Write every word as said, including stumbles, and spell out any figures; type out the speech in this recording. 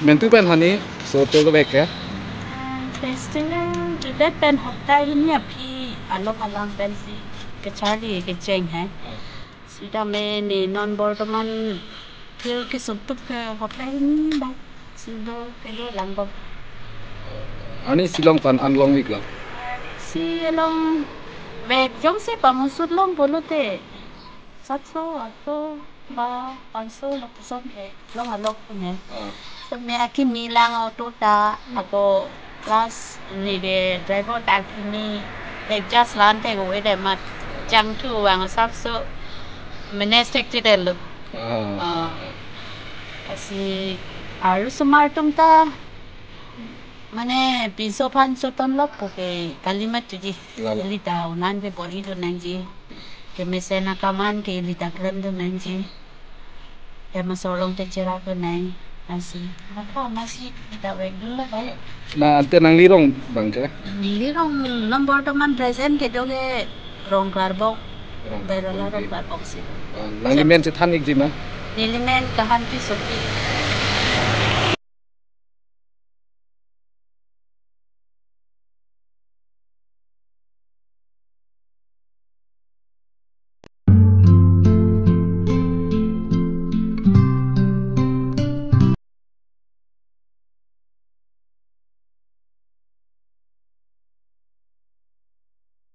Mentu pen hani so to ke bek ke. Festival judet pen hopta hini aphi along alang pensi kecharli kecheng hai. Sita me ne non bortoman phir kesung tup ke hopta hini ba. Sudo kelo lang bom. Ani silong pan an long wik lo. Si along bek jongsi pamusut long pulote satso, atso ba panso lapuson ke long along punya. Ah. So me akimi lang auto ta ako plus ni de driver ta akimi adjust lan te ko ede mat chang thu wang satso menes tek ti de lo. Ah. Ah. Asi arusomar atum ta mane pinso aphan soton lok puke kalimat tuji. Lalo. Lita unan pe bor-i do nangji. Kemesen akaman ke lita klemdun nangji. Kemaso along te cherak do nang. Asi. Maka masi lita vek dun lo bai. Na ante nangli rong bang ke? Neli rong non bortoman present kedo ke Rongkarbong. Rongkarbong. Berala Rongkarbong si. Ah, nangli men chethan ikji ma? Neli men Kahanpi Sopi.